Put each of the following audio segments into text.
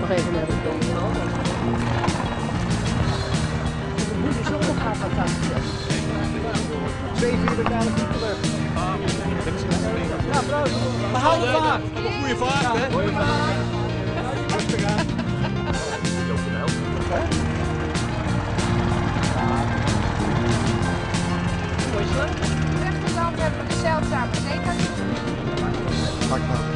Nog even naar de Ja, proost. We houden vaart. Een goede vaart, hè? Goeie vaart. Rustig aan. Rechterkant hebben we de zeldzame zeekartoffel. Pak maar.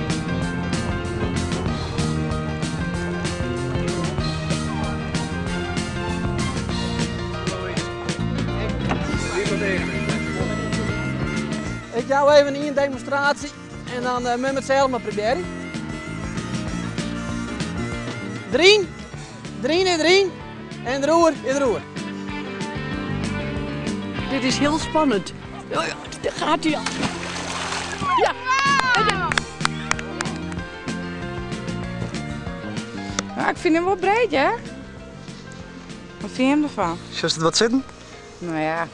Ik jou even een demonstratie en dan uh, met het zelf maar proberen. Drie, drie en drie en roer is roer. Dit is heel spannend. Oh ja, daar gaat hij al. Ja. Nou, ik vind hem wel breed, hè? Wat vind je hem ervan? Zullen het wat zitten? Nou ja,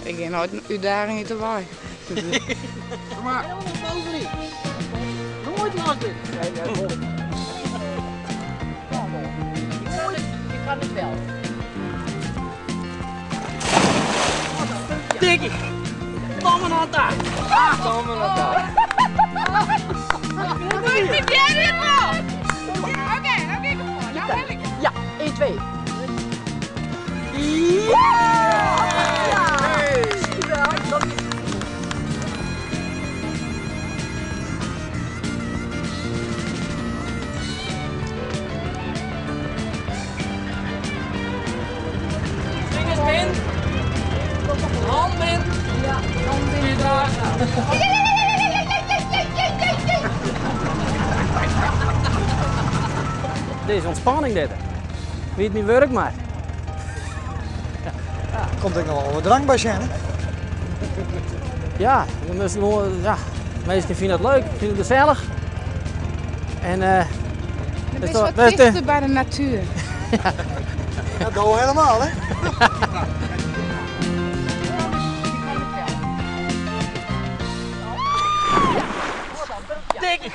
ik heb nooit een uitdaging in te waai. Kom maar. Helemaal bovenin. Nooit last dit. Nee, nee, Je kan het wel. Dikkie. Kom maar daar. Kom maar daar. Ik jij dit wel? Oké, nou kijk ervoor. Nou wil ik het. Ja, 1, 2. Ja! Zie je wel? Dat is... Vingers bin. Hand bin. Ja, hand Weer dragen. Dit is ontspanning dit. Wie het niet werkt maar. Komt er nog wel wat drank bij zijn, hè? Ja, we moeten gewoon, ja, de meesten vinden het leuk, vinden het gezellig. En Het is is toch- wat dat is de- dichter bij de natuur. Ja, dat doe helemaal, hè? Dikkie.